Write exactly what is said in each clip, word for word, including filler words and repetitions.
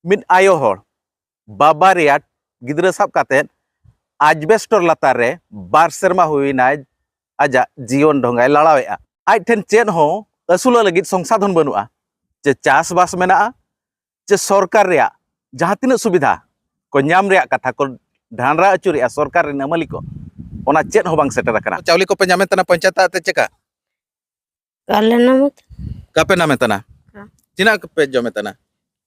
ᱢᱤᱫ ᱟᱭᱳ ᱦᱚᱲ ᱵᱟᱵᱟ ᱨᱮᱭᱟᱜ ᱜᱤᱫᱽᱨᱟᱹ ᱥᱟᱵ ᱠᱟᱛᱮᱫ ᱟᱡᱵᱮᱥᱴᱚᱨ ᱞᱟᱛᱟᱨ ᱨᱮ ᱵᱟᱨ ᱥᱮᱨᱢᱟ ᱦᱩᱭᱱᱟᱭ ᱟᱡᱟᱜ ᱡᱤᱭᱚᱱ ᱰᱷᱚᱸᱜᱟᱭ ᱞᱟᱲᱟᱣᱮᱫᱼᱟ᱾ ᱟᱡ ᱴᱷᱮᱱ ᱪᱮᱫ ᱦᱚᱸ ᱟᱹᱥᱩᱞᱚᱜ ᱞᱟᱹᱜᱤᱫ ᱥᱚᱝᱥᱟᱫᱷᱚᱱ ᱵᱟᱹᱱᱩᱜᱼᱟ, ᱪᱮ ᱪᱟᱥᱵᱟᱥ ᱢᱮᱱᱟᱜᱼᱟ, ᱪᱮ ᱥᱚᱨᱠᱟᱨ ᱨᱮᱭᱟᱜ ᱡᱟᱦᱟᱸ ᱛᱤᱱᱟᱹᱜ ᱥᱩᱵᱤᱫᱷᱟ ᱠᱚ ᱧᱟᱢ ᱨᱮᱭᱟᱜ ᱠᱟᱛᱷᱟ ᱠᱚ ᱰᱷᱟᱱᱰᱨᱟ ᱟᱹᱪᱩᱨᱮᱜᱼᱟ ᱥᱚᱨᱠᱟᱨ ᱨᱮᱱ ᱟᱹᱢᱟᱹᱞᱤ ᱠᱚ, ᱚᱱᱟ ᱪᱮᱫ ᱦᱚᱸ ᱵᱟᱝ ᱥᱮᱴᱮᱨ ᱟᱠᱟᱱᱟ᱾ ᱪᱟᱣᱞᱮ ᱠᱚᱯᱮ ᱧᱟᱢᱮᱫ ᱛᱟᱦᱮᱱᱟ ᱯᱚᱧᱪᱟᱭᱮᱛ ᱛᱮ ᱪᱮᱠᱟ? ᱟᱞᱮ ᱱᱟᱢᱮ ᱛᱟᱦᱮᱱᱟ᱾ ᱠᱟᱯᱮ ᱱᱟᱢᱮ ᱛᱟᱦᱮᱱᱟ? ᱦᱮᱸ᱾ ᱛᱤᱱᱟᱹᱜ ᱯᱮ ᱡᱚᱢᱮ ᱛᱟᱦᱮᱱᱟ?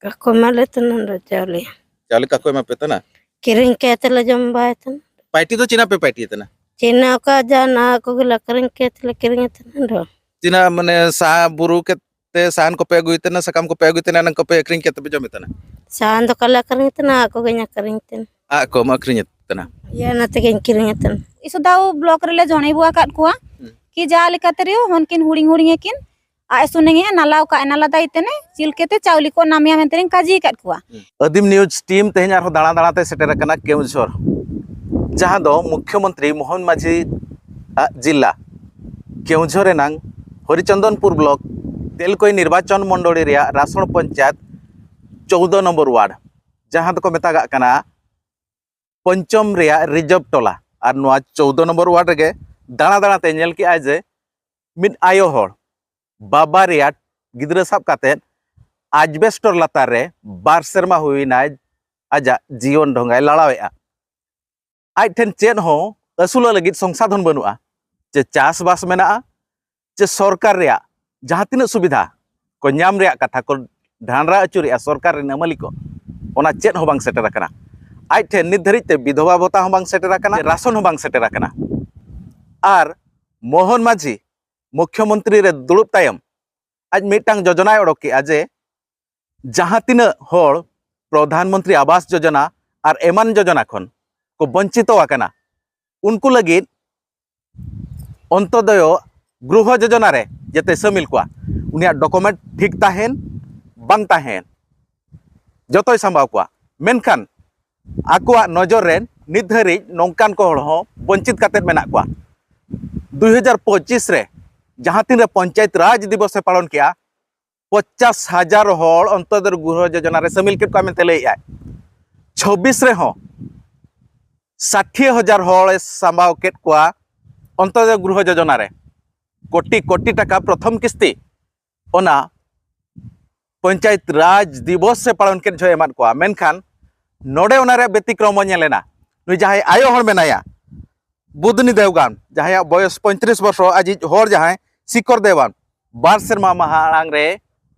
ᱠᱟᱠᱚ ᱮᱢᱟᱞᱮ ᱛᱟᱦᱮᱱᱟ ᱫᱚ ᱪᱟᱣᱞᱮ᱾ ᱪᱟᱣᱞᱮ ᱠᱟᱠᱚ ᱮᱢᱟ ᱯᱮ ᱛᱟᱦᱮᱱᱟ? ᱠᱤᱨᱤᱧ ᱠᱟᱛᱮ ᱞᱮ ᱡᱚᱢ ᱵᱟᱭ ᱛᱟᱦᱮᱱᱟ᱾ ᱯᱟᱭᱴᱤ ᱫᱚ ᱪᱤᱱᱟ ᱯᱮ ᱯᱟᱭᱴᱤ ᱛᱟᱦᱮᱱᱟ? ᱪᱤᱱᱟ ᱚᱠᱟ ᱡᱟ ᱱᱟ ᱠᱚᱜᱮ ᱞᱮ ᱠᱤᱨᱤᱧ ᱠᱟᱛᱮ ᱞᱮ ᱠᱤᱨᱤᱧ ᱛᱟᱦᱮᱱᱟ ᱫᱚ᱾ ᱛᱤᱱᱟᱹᱜ ᱢᱟᱱᱮ ᱥᱟ ᱵᱩᱨᱩ ᱠᱟᱛᱮ ᱥᱟᱦᱟᱱ ᱠᱚᱯᱮ ᱟᱹᱜᱩᱭ ᱛᱟᱦᱮᱱᱟ, ᱥᱟᱠᱟᱢ ᱠᱚᱯᱮ ᱟᱹᱜᱩᱭ ᱛᱟᱦᱮᱱᱟ, ᱚᱱᱟ ᱠᱚᱯᱮ ᱟᱹᱠᱷᱨᱤᱧ ᱠᱟᱛᱮ ᱯᱮ ᱡᱚᱢᱮ ᱛᱟᱦᱮᱱᱟ? ᱥᱟᱦᱟᱱ ᱫᱚ ᱠᱟᱞᱮ ᱟᱹᱠᱷᱨᱤᱧ ᱛᱟᱦᱮᱱᱟ, ᱟᱠᱚ ᱜᱮᱧ ᱟᱹᱠᱷᱨᱤᱧ ᱛᱟᱦᱮᱱᱟ᱾ ᱟᱜ ᱠᱚᱢ ᱟᱹᱠᱷᱨᱤᱧᱮᱫ ᱛᱟᱦᱮᱱᱟ? ᱤᱭᱟᱹ ᱚᱱᱟ ᱛᱮᱜᱮᱧ ᱠᱤᱨᱤᱧᱮᱫ ᱛᱟᱦᱮᱱᱟ᱾ ᱤᱥᱩᱫᱟᱣ ᱵᱞᱚᱠ ᱨᱮᱞᱮ ᱡᱚᱱᱮ ᱵᱩ ᱟᱠᱟᱫ ᱠᱚᱣᱟ ᱦᱩᱸ᱾ ᱠᱤ ᱡᱟ ᱞᱮᱠᱟᱛᱮ ᱨᱮᱦᱚᱸ ᱦᱚᱱᱠᱤᱱ ᱦᱩᱰᱤᱧ ᱦᱩᱰᱤᱧ ᱟᱹᱠᱤᱱ ᱟᱡ ᱥᱩᱱᱮ ᱜᱮ ᱦᱟᱸᱜ ᱱᱟᱞᱟᱣ ᱠᱟᱜ ᱮ, ᱱᱟᱞᱟ ᱫᱟᱭ ᱛᱮᱱᱮ ᱪᱤᱞᱠᱮᱛᱮ ᱪᱟᱣᱞᱮ ᱠᱚ ᱱᱟᱢᱮᱭᱟ ᱢᱮᱱᱛᱮ ᱞᱤᱧ ᱠᱟᱡᱤ ᱟᱠᱟᱫ ᱠᱚᱣᱟ᱾ ᱟᱹᱫᱤᱢ ᱱᱤᱭᱩᱡᱽ ᱴᱤᱢ ᱛᱮᱦᱮᱧ ᱟᱨᱦᱚᱸ ᱫᱟᱬᱟ ᱫᱟᱬᱟ ᱛᱮ ᱥᱮᱴᱮᱨ ᱟᱠᱟᱱᱟ ᱠᱮᱣᱚᱱᱡᱷᱚᱨ, ᱡᱟᱦᱟᱸ ᱫᱚ ᱢᱩᱠᱷᱭᱚᱢᱚᱱᱛᱨᱤ ᱢᱳᱦᱚᱱ ᱢᱟᱹᱡᱷᱤ ᱟᱜ ᱡᱤᱞᱟ ᱠᱮᱣᱚᱱᱡᱷᱚᱨ ᱨᱮᱱᱟᱝ ᱦᱚᱨᱤᱪᱚᱱᱫᱚᱱᱯᱩᱨ ᱵᱞᱚᱠ ᱛᱮᱞᱠᱚᱭ ᱱᱤᱨᱵᱟᱪᱚᱱ ᱢᱚᱱᱰᱚᱞᱤ ᱨᱮᱭᱟᱜ ᱨᱟᱥᱚᱲ ᱯᱚᱧᱪᱟᱭᱮᱛ ᱪᱳᱣᱫᱚ ᱱᱚᱢᱵᱚᱨ ᱣᱟᱨᱰ, ᱡᱟᱦᱟᱸ ᱫᱚᱠᱚ ᱢᱮᱛᱟᱜᱟᱜ ᱠᱟᱱᱟ ᱯᱚᱧᱪᱚᱢ ᱨᱮᱭᱟᱜ ᱨᱤᱡᱟᱨᱵᱷ ᱴᱚᱞᱟ᱾ ᱟᱨ ᱱᱚᱣᱟ ᱪᱳᱣᱫᱚ ᱱᱚᱢᱵᱚᱨ ᱣᱟᱨᱰ ᱨᱮᱜᱮ ᱫᱟᱬᱟ ᱫᱟᱬᱟ ᱛᱮ ᱧᱮᱞ ᱠᱮᱜᱼᱟᱭ ᱡᱮ ᱢᱤᱫ ᱟᱭᱳ ᱦᱚᱲ ᱵᱟᱵᱟ ᱨᱮᱭᱟᱜ ᱜᱤᱫᱽᱨᱟᱹ ᱥᱟᱵ ᱠᱟᱛᱮᱫ ᱟᱡᱵᱮᱥᱴᱚᱨ ᱞᱟᱛᱟᱨ ᱨᱮ ᱵᱟᱨ ᱥᱮᱨᱢᱟ ᱦᱩᱭᱱᱟᱭ ᱟᱡᱟᱜ ᱡᱤᱭᱚᱱ ᱰᱷᱚᱸᱜᱟᱭ ᱞᱟᱲᱟᱣᱮᱫᱼᱟ᱾ ᱟᱡ ᱴᱷᱮᱱ ᱪᱮᱫ ᱦᱚᱸ ᱟᱹᱥᱩᱞᱚᱜ ᱞᱟᱹᱜᱤᱫ ᱥᱚᱝᱥᱟᱫᱷᱚᱱ ᱵᱟᱹᱱᱩᱜᱼᱟ, ᱪᱮ ᱪᱟᱥᱵᱟᱥ ᱢᱮᱱᱟᱜᱼᱟ, ᱪᱮ ᱥᱚᱨᱠᱟᱨ ᱨᱮᱭᱟᱜ ᱡᱟᱦᱟᱸ ᱛᱤᱱᱟᱹᱜ ᱥᱩᱵᱤᱫᱷᱟ ᱠᱚ ᱧᱟᱢ ᱨᱮᱭᱟᱜ ᱠᱟᱛᱷᱟ ᱠᱚ ᱰᱷᱟᱱᱰᱨᱟ ᱟᱹᱪᱩᱨᱮᱜᱼᱟ ᱥᱚᱨᱠᱟᱨ ᱨᱮᱱ ᱟᱹᱢᱟᱹᱞᱤ ᱠᱚ, ᱚᱱᱟ ᱪᱮᱫ ᱦᱚᱸ ᱵᱟᱝ ᱥᱮᱴᱮᱨ ᱟᱠᱟᱱᱟ᱾ ᱟᱡ ᱴᱷᱮᱱ ᱱᱤᱛ ᱫᱷᱟᱹᱨᱤᱡ ᱛᱮ ᱵᱤᱫᱷᱚᱵᱟ ᱵᱷᱚᱛᱟ ᱦᱚᱸ ᱵᱟᱝ ᱥᱮᱴᱮᱨ ᱟᱠᱟᱱᱟ, ᱨᱟᱥᱚᱱ ᱦᱚᱸ ᱵᱟᱝ ᱥᱮᱴᱮᱨ ᱟᱠᱟᱱᱟ᱾ ᱟᱨ ᱢᱳᱦᱚᱱ ᱢᱟᱹᱡᱷᱤ ᱢᱩᱠᱷᱭᱚᱢᱚᱱᱛᱨᱤ ᱨᱮ ᱫᱩᱲᱩᱵ ᱛᱟᱭᱚᱢ ᱟᱡ ᱢᱤᱫᱴᱟᱝ ᱡᱳᱡᱚᱱᱟᱭ ᱚᱰᱚᱠ ᱠᱮᱜᱼᱟ ᱡᱮ ᱡᱟᱦᱟᱸ ᱛᱤᱱᱟᱹᱜ ᱦᱚᱲ ᱯᱨᱚᱫᱷᱟᱱ ᱢᱚᱱᱛᱨᱤ ᱟᱵᱟᱥ ᱡᱳᱡᱚᱱᱟ ᱟᱨ ᱮᱢᱟᱱ ᱡᱳᱡᱚᱱᱟ ᱠᱷᱚᱱ ᱠᱚ ᱵᱚᱧᱪᱤᱛᱚ ᱟᱠᱟᱱᱟ, ᱩᱱᱠᱩ ᱞᱟᱹᱜᱤᱫ ᱚᱱᱛᱚᱫᱚᱭᱚ ᱜᱨᱩᱦᱚ ᱡᱳᱡᱚᱱᱟ ᱨᱮ ᱡᱟᱛᱮ ᱥᱟᱹᱢᱤᱞ ᱠᱚᱣᱟ, ᱩᱱᱤᱭᱟᱜ ᱰᱚᱠᱩᱢᱮᱱᱴ ᱴᱷᱤᱠ ᱛᱟᱦᱮᱱ ᱵᱟᱝ ᱛᱟᱦᱮᱱ, ᱡᱚᱛᱚᱭ ᱥᱟᱢᱵᱟᱣ ᱠᱚᱣᱟ᱾ ᱢᱮᱱᱠᱷᱟᱱ ᱟᱠᱚᱣᱟᱜ ᱱᱚᱡᱚᱨ ᱨᱮ ᱱᱤᱛ ᱫᱷᱟᱹᱨᱤᱡ ᱱᱚᱝᱠᱟᱱ ᱠᱚ ᱦᱚᱲ ᱦᱚᱸ ᱵᱚᱧᱪᱤᱛ ᱠᱟᱛᱮᱫ ᱢᱮᱱᱟᱜ ᱠᱚᱣᱟ᱾ ᱫᱩᱭ ᱦᱟᱡᱟᱨ ᱯᱚᱸᱪᱤᱥ ᱨᱮ ᱡᱟᱦᱟᱸ ᱛᱤᱱᱨᱮ ᱯᱚᱧᱪᱟᱭᱮᱛ ᱨᱟᱡᱽ ᱫᱤᱵᱚᱥ ᱮ ᱯᱟᱞᱚᱱ ᱠᱮᱜᱼᱟ, ᱯᱚᱧᱪᱟᱥ ᱦᱟᱡᱟᱨ ᱦᱚᱲ ᱚᱱᱛᱚᱫᱚᱭ ᱜᱨᱚᱦᱚ ᱡᱳᱡᱚᱱᱟ ᱨᱮ ᱥᱟᱹᱢᱤᱞ ᱠᱮᱫ ᱠᱚᱣᱟ ᱢᱮᱱᱛᱮ ᱞᱟᱹᱭᱮᱫᱼᱟᱭ᱾ ᱪᱷᱚᱵᱵᱤᱥ ᱨᱮᱦᱚᱸ ᱥᱟᱴᱷᱤ ᱦᱟᱡᱟᱨ ᱦᱚᱲᱮ ᱥᱟᱢᱵᱟᱣ ᱠᱮᱫ ᱠᱚᱣᱟ ᱚᱱᱛᱚᱫᱚᱭ ᱜᱨᱚᱦᱚ ᱡᱳᱡᱚᱱᱟ ᱨᱮ᱾ ᱠᱳᱴᱤ ᱠᱳᱴᱤ ᱴᱟᱠᱟ ᱯᱨᱚᱛᱷᱚᱢ ᱠᱤᱥᱛᱤ ᱚᱱᱟ ᱯᱚᱧᱪᱟᱭᱮᱛ ᱨᱟᱡᱽ ᱫᱤᱵᱚᱥ ᱨᱮ ᱯᱟᱞᱚᱱ ᱠᱮᱫ ᱡᱚᱦᱚᱜ ᱮᱢᱟᱫ ᱠᱚᱣᱟ, ᱢᱮᱱᱠᱷᱟᱱ ᱱᱚᱰᱮ ᱚᱱᱟ ᱨᱮᱭᱟᱜ ᱵᱮᱛᱤᱠᱨᱚᱢ ᱦᱚᱸ ᱧᱮᱞᱮᱱᱟ᱾ ᱱᱩᱭ ᱡᱟᱦᱟᱸᱭ ᱟᱭᱳ ᱦᱚᱲ ᱢᱮᱱᱟᱭᱟ, ᱵᱩᱫᱷᱱᱤ ᱫᱮᱣᱜᱟᱱ, ᱡᱟᱦᱟᱸᱭᱟᱜ ᱵᱚᱭᱚᱥ ᱯᱚᱸᱭᱛᱨᱤᱥ ᱵᱚᱨᱥᱚ, ᱟᱡᱤᱡ ᱦᱚᱲ ᱡᱟᱦᱟᱸᱭ ᱥᱤᱠᱚᱨ ᱫᱮᱣᱜᱟᱱ, ᱵᱟᱨ ᱥᱮᱨᱢᱟ ᱢᱟᱦᱟᱲᱟᱝ ᱨᱮ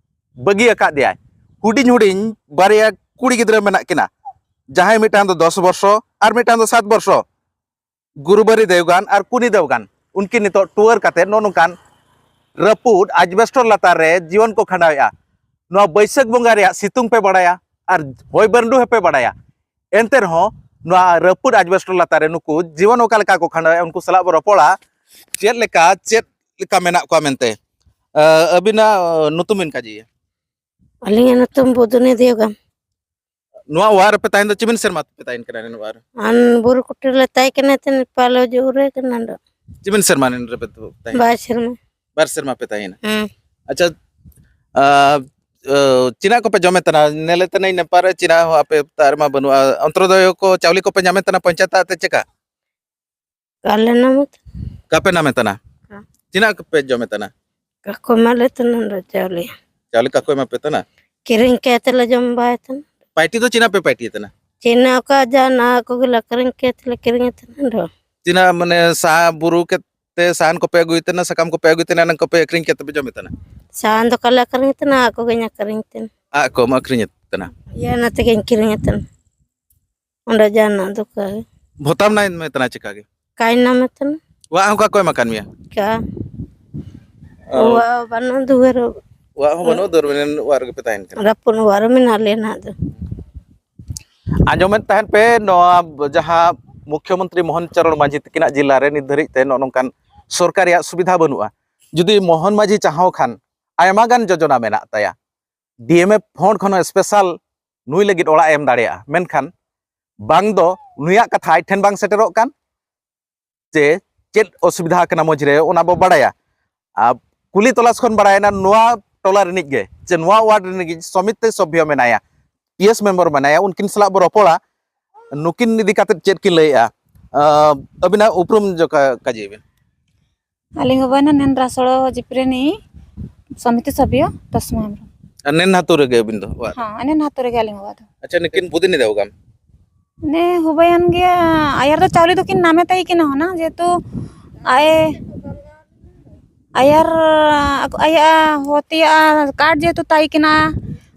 ᱵᱟᱹᱜᱤ ᱟᱠᱟᱫ ᱫᱮᱭᱟᱭ᱾ ᱦᱩᱰᱤᱧ ᱦᱩᱰᱤᱧ ᱵᱟᱨᱭᱟ ᱠᱩᱲᱤ ᱜᱤᱫᱽᱨᱟᱹ ᱢᱮᱱᱟᱜ ᱠᱤᱱᱟ, ᱡᱟᱦᱟᱸᱭ ᱢᱤᱫᱴᱟᱝ ᱫᱚ ᱫᱚᱥ ᱵᱚᱨᱥᱚ ᱟᱨ ᱢᱤᱫᱴᱟᱝ ᱫᱚ ᱥᱟᱛ ᱵᱚᱨᱥᱚ᱾ ᱜᱩᱨᱩᱵᱟᱨᱤ ᱫᱮᱣᱜᱟᱱ ᱟᱨ ᱠᱩᱱᱤ ᱫᱮᱣᱜᱟᱱ, ᱩᱱᱠᱤᱱ ᱱᱤᱛᱚᱜ ᱴᱩᱣᱟᱹᱨ ᱠᱟᱛᱮ ᱱᱚᱜᱼᱚ ᱱᱚᱝᱠᱟᱱ ᱨᱟᱹᱯᱩᱫ ᱟᱡᱵᱮᱥᱴᱚᱨ ᱞᱟᱛᱟᱨ ᱨᱮ ᱡᱤᱭᱚᱱ ᱠᱚ ᱠᱷᱟᱸᱰᱟᱣᱮᱫᱼᱟ᱾ ᱱᱚᱣᱟ ᱵᱟᱹᱭᱥᱟᱹᱠᱷ ᱵᱚᱸᱜᱟ ᱨᱮᱭᱟᱜ ᱥᱤᱛᱩᱝ ᱯᱮ ᱵᱟᱲᱟᱭᱟ ᱟᱨ ᱦᱚᱭ ᱵᱟᱹᱨᱰᱩ ᱦᱚᱸᱯᱮ ᱵᱟᱲᱟᱭᱟ, ᱮᱱᱛᱮ ᱨᱮᱦᱚᱸ ᱱᱚᱣᱟ ᱨᱟᱹᱯᱩᱫ ᱟᱡᱵᱮᱥᱴᱚᱨ ᱞᱟᱛᱟᱨ ᱨᱮ ᱱᱩᱠᱩ ᱡᱤᱭᱚᱱ ᱚᱠᱟ ᱞᱮᱠᱟ ᱠᱚ ᱠᱷᱟᱸᱰᱟᱣᱮᱫᱼᱟ, ᱩᱱᱠᱩ ᱥᱟᱞᱟᱜ ᱵᱚ ᱨᱚᱯᱚᱲᱟ᱾ ᱪᱮᱫ ᱞᱮᱠᱟ, ᱪᱮᱫ ᱞᱮᱠᱟ ᱢᱮᱱᱟᱜ ᱠᱚᱣᱟ ᱢᱮᱱᱛᱮ᱾ ᱟᱹᱵᱤᱱᱟᱜ ᱧᱩᱛᱩᱢ ᱵᱤᱱ ᱠᱟᱹᱡᱤᱭᱟ? ᱟᱹᱞᱤᱧᱟᱜ ᱧᱩᱛᱩᱢ ᱵᱩᱫᱩᱱᱤ ᱫᱮᱣᱜᱟᱢ᱾ ᱱᱚᱣᱟ ᱚᱲᱟᱜ ᱨᱮᱯᱮ ᱛᱟᱦᱮᱱ ᱫᱚ ᱛᱤᱢᱤᱱ ᱥᱮᱨᱢᱟ ᱯᱮ ᱛᱟᱦᱮᱱ ᱠᱟᱱᱟ ᱱᱚᱣᱟ ᱚᱲᱟᱜ ᱨᱮ? ᱟᱱ ᱵᱩᱨᱩ ᱠᱩᱴᱤ ᱨᱮᱞᱮ ᱛᱟᱦᱮᱸ ᱠᱟᱱᱟ, ᱛᱤᱱ ᱯᱟᱞᱮ ᱡᱩᱨᱮ ᱠᱟᱱᱟ ᱫᱚ᱾ ᱛᱤᱢᱤᱱ ᱥᱮᱨᱢᱟ ᱨᱮᱯᱮ ᱛᱟᱦᱮᱱ? ᱵᱟᱨ ᱥᱮᱨᱢᱟ᱾ ᱵᱟᱨ ᱥᱮᱨᱢᱟ ᱯᱮ ᱛᱟᱦᱮᱱᱟ? ᱦᱮᱸ᱾ ᱟᱪᱪᱷᱟ, ᱟ, ᱟ, ᱪᱮᱫᱟᱜ ᱠᱚᱯᱮ ᱡᱚᱢᱮ ᱛᱟᱦᱮᱱᱟ? ᱱᱮᱞᱮ ᱛᱟᱹᱱᱟᱹᱭ ᱱᱮᱯᱟᱨ ᱨᱮ ᱪᱮᱫᱟᱜ ᱦᱚᱸ ᱟᱯᱮ ᱛᱟᱨ ᱢᱟ ᱵᱟᱹᱱᱩᱜᱼᱟ᱾ ᱚᱱᱛᱨᱚᱫᱚᱭ ᱠᱚ ᱪᱟᱣᱞᱮ ᱠᱚᱯᱮ ᱧᱟᱢᱮ ᱛᱟᱦᱮᱱᱟ ᱯᱚᱧᱪᱟᱭᱮᱛ ᱛᱮ ᱪᱮᱠᱟ? ᱠᱟᱞᱮ ᱱᱟᱢᱮ ᱛᱟᱦᱮᱱᱟ᱾ ᱠᱟᱯᱮ ᱱᱟᱢᱮ ᱛᱟᱦᱮᱱᱟ? ᱦᱮᱸ᱾ ᱛᱤᱱᱟᱹᱜ ᱠᱚᱯᱮ ᱡᱚᱢᱮ ᱛᱟᱦᱮᱱᱟ? ᱠᱟᱠᱚ ᱮᱢᱟᱞᱮ ᱛᱟᱦᱮᱱᱟ ᱫᱚ ᱪᱟᱣᱞᱮ᱾ ᱪᱟᱣᱞᱮ ᱠᱟᱠᱚ ᱮᱢᱟ ᱯᱮ ᱛᱟᱦᱮᱱᱟ? ᱠᱤᱨᱤᱧ ᱠᱟᱛᱮ ᱞᱮ ᱡᱚᱢ ᱵᱟᱭ ᱛᱟᱦᱮᱱᱟ᱾ ᱯᱟᱭᱴᱤ ᱫᱚ ᱪᱮᱫᱟᱜ ᱯᱮ ᱯᱟᱭᱴᱤ ᱛᱟᱦᱮᱱᱟ? ᱪᱮᱫᱟᱜ ᱚᱠᱟ ᱡᱟ ᱱᱟ ᱠᱚᱜᱮ ᱞᱮ ᱠᱤᱨᱤᱧ ᱠᱟᱛᱮ ᱞᱮ ᱠᱤᱨᱤᱧ ᱛᱟᱦᱮᱱᱟ ᱫᱚ᱾ ᱛᱤᱱᱟᱹᱜ ᱢᱟᱱᱮ ᱥᱟᱦᱟ ᱵᱩᱨᱩ ᱠᱟᱛᱮ ᱥᱟᱦᱟᱱ ᱠᱚᱯᱮ ᱟᱹᱜᱩᱭ ᱛᱟᱦᱮᱱᱟ, ᱥᱟᱠᱟᱢ ᱠᱚᱯᱮ ᱟᱹᱜᱩᱭ ᱛᱟᱦᱮᱱᱟ, ᱚᱱᱟ ᱠᱚᱯᱮ ᱟᱹᱠᱷᱨᱤᱧ ᱠᱟᱛᱮ ᱯᱮ ᱡᱚᱢᱮ ᱛᱟᱦᱮᱱᱟ? ᱥᱟᱦᱟᱱ ᱫᱚ ᱠᱟᱞᱮ ᱟᱹᱠᱷᱨᱤᱧ ᱛᱟᱦᱮᱱᱟ, ᱟᱠᱚ ᱜᱮᱧ ᱟᱹᱠᱷᱨᱤᱧ ᱛᱟᱦᱮᱱᱟ᱾ ᱟᱜ ᱠᱚᱢ ᱟᱹᱠᱷᱨᱤᱧᱮᱫ ᱛᱟᱦᱮᱱᱟ? ᱤᱭᱟᱹ, ᱚᱱᱟ ᱛᱮᱜᱮᱧ ᱠᱤᱨᱤᱧᱮᱫ ᱛᱟᱦᱮᱱᱟ᱾ ᱚᱸᱰᱮ ᱡᱟᱦᱟᱱᱟᱜ ᱫᱚ ᱠᱟᱹ ᱵᱷᱚᱛᱟᱢ ᱱᱟᱭ ᱢᱮ ᱛᱟᱦᱮᱱᱟ ᱪᱮᱠᱟ ᱜᱮ? ᱠᱟᱭ ᱱᱟᱢᱮ ᱛᱟᱦᱮᱱᱟ᱾ ᱚᱲᱟᱜ ᱦᱚᱸ ᱚᱠᱟ ᱠᱚ ᱮᱢ ᱟᱠᱟᱫ ᱢᱮᱭᱟ? ᱠᱟ᱾ ᱚ᱾ ᱚᱲᱟᱜ ᱵᱟᱹᱱᱩᱜ ᱫᱩᱣᱟᱹᱨ᱾ ᱚᱲᱟᱜ ᱦᱚᱸ ᱵᱟᱹᱱᱩᱜ, ᱫᱩᱣᱟᱹᱨ ᱵᱟᱹᱱᱩᱜ, ᱚᱲᱟᱜ ᱨᱮᱜᱮ ᱯᱮ ᱛᱟᱦᱮᱱ ᱠᱟᱱᱟ? ᱨᱟᱹᱯᱩᱫ ᱚᱲᱟᱜ ᱨᱮ ᱢᱮᱱᱟᱜ ᱞᱮᱭᱟ ᱱᱟᱦᱟᱜ ᱫᱚ᱾ ᱟᱸᱡᱚᱢᱮᱫ ᱛᱟᱦᱮᱱ ᱯᱮ, ᱱᱚᱣᱟ ᱡᱟᱦᱟᱸ ᱢᱩᱠᱷᱭᱚᱢᱚᱱᱛᱨᱤ ᱢᱳᱦᱚᱱ ᱪᱚᱨᱚᱬ ᱢᱟᱹᱡᱷᱤ ᱛᱟᱹᱠᱤᱱᱟᱜ ᱡᱤᱞᱟ ᱨᱮ ᱱᱤᱛ ᱫᱷᱟᱹᱨᱤᱡ ᱛᱮ ᱱᱚᱜᱼᱚ ᱱᱚᱝᱠᱟᱱ ᱥᱚᱨᱠᱟᱨ ᱨᱮᱭᱟᱜ ᱥᱩᱵᱤᱫᱷᱟ ᱵᱟᱹᱱᱩᱜᱼᱟ᱾ ᱡᱩᱫᱤ ᱢᱳᱦᱚᱱ ᱢᱟᱹᱡᱷᱤ ᱪᱟᱦᱟᱣ ᱠᱷᱟᱱ ᱟᱭᱢᱟ ᱜᱟᱱ ᱡᱳᱡᱚᱱᱟ ᱢᱮᱱᱟᱜ ᱛᱟᱭᱟ, ᱰᱤ ᱮᱢ ᱮᱯᱷ ᱯᱷᱚᱱᱰ ᱠᱷᱚᱱ ᱦᱚᱸ ᱥᱯᱮᱥᱟᱞ ᱱᱩᱭ ᱞᱟᱹᱜᱤᱫ ᱚᱲᱟᱜ ᱮ ᱮᱢ ᱫᱟᱲᱮᱭᱟᱜᱼᱟ, ᱢᱮᱱᱠᱷᱟᱱ ᱵᱟᱝ ᱫᱚ ᱱᱩᱭᱟᱜ ᱠᱟᱛᱷᱟ ᱟᱡ ᱴᱷᱮᱱ ᱵᱟᱝ ᱥᱮᱴᱮᱨᱚᱜ ᱠᱟᱱ, ᱡᱮ ᱪᱮᱫ ᱚᱥᱩᱵᱤᱫᱷᱟ ᱠᱟᱱᱟ ᱢᱚᱡᱽ ᱨᱮ, ᱚᱱᱟ ᱵᱚ ᱵᱟᱲᱟᱭᱟ᱾ ᱟᱨ ᱠᱩᱞᱤ ᱛᱚᱞᱟᱥ ᱠᱷᱚᱱ ᱵᱟᱲᱟᱭᱮᱱᱟ, ᱱᱚᱣᱟ ᱴᱚᱞᱟ ᱨᱤᱱᱤᱡ ᱜᱮ, ᱪᱮ ᱱᱚᱣᱟ ᱣᱟᱨᱰ ᱨᱤᱱᱤᱡ ᱜᱮ ᱥᱚᱢᱤᱛᱤ ᱥᱚᱵᱷᱭᱚ ᱢᱮᱱᱟᱭᱟ, ᱯᱤ ᱮᱥ ᱢᱮᱢᱵᱟᱨ ᱢᱮᱱᱟᱭᱟ, ᱩᱱᱠᱤᱱ ᱥᱟᱞᱟᱜ ᱵᱚ ᱨᱚᱯᱚᱲᱟ᱾ ᱱᱩᱠᱤᱱ ᱤᱫᱤ ᱠᱟᱛᱮ ᱪᱮᱫ ᱠᱤᱱ ᱞᱟᱹᱭᱮᱜᱼᱟ? ᱟᱹᱵᱤᱱᱟᱜ ᱩᱯᱨᱩᱢ ᱡᱚᱠᱷᱟ ᱠᱟᱡᱮ ᱵᱤᱱ᱾ ᱟᱹᱞᱤᱧ ᱵᱟᱵᱟ ᱱᱟ ᱱᱮᱱ ᱨᱟᱥᱚᱲᱚ ᱡᱤᱯᱨᱮᱱᱤ ᱥᱚᱢᱤᱛᱤ ᱥᱚᱵᱷᱭᱚ ᱛᱚᱥᱢᱟ ᱦᱮᱢᱵᱨᱚᱢ᱾ ᱟᱨ ᱱᱮᱱ ᱦᱟᱹᱛᱩ ᱨᱮᱜᱮ ᱟᱹᱵᱤᱱ ᱫᱚ ᱚᱲᱟᱜ? ᱦᱚᱸ, ᱟᱹᱞᱤᱧ ᱦᱟᱹᱛᱩ ᱨᱮᱜᱮ ᱟᱹᱞᱤᱧ ᱵᱟᱵᱟ ᱫᱚ᱾ ᱟᱪᱪᱷᱟ, ᱱᱩᱠᱤᱱ ᱵᱩᱫᱤᱱᱤ ᱫᱮᱣ ᱜᱟᱢ? ᱱᱮ ᱦᱩᱵᱟᱭᱟᱱ ᱜᱮᱭᱟ, ᱟᱭᱟᱨ ᱫᱚ ᱪᱟᱣᱞᱮ ᱫᱚᱠᱤᱱ ᱱᱟᱢᱮ ᱛᱟᱭ ᱠᱤᱱᱟ ᱦᱚᱱᱟ, ᱡᱮᱦᱮᱛᱩ ᱟᱭ, ᱟᱭᱟᱨ, ᱟᱭᱟᱜ ᱦᱚᱛᱮᱭᱟᱜ ᱠᱟᱨᱰ ᱡᱮᱦᱮᱛᱩ ᱛᱟᱭ ᱠᱤᱱᱟ,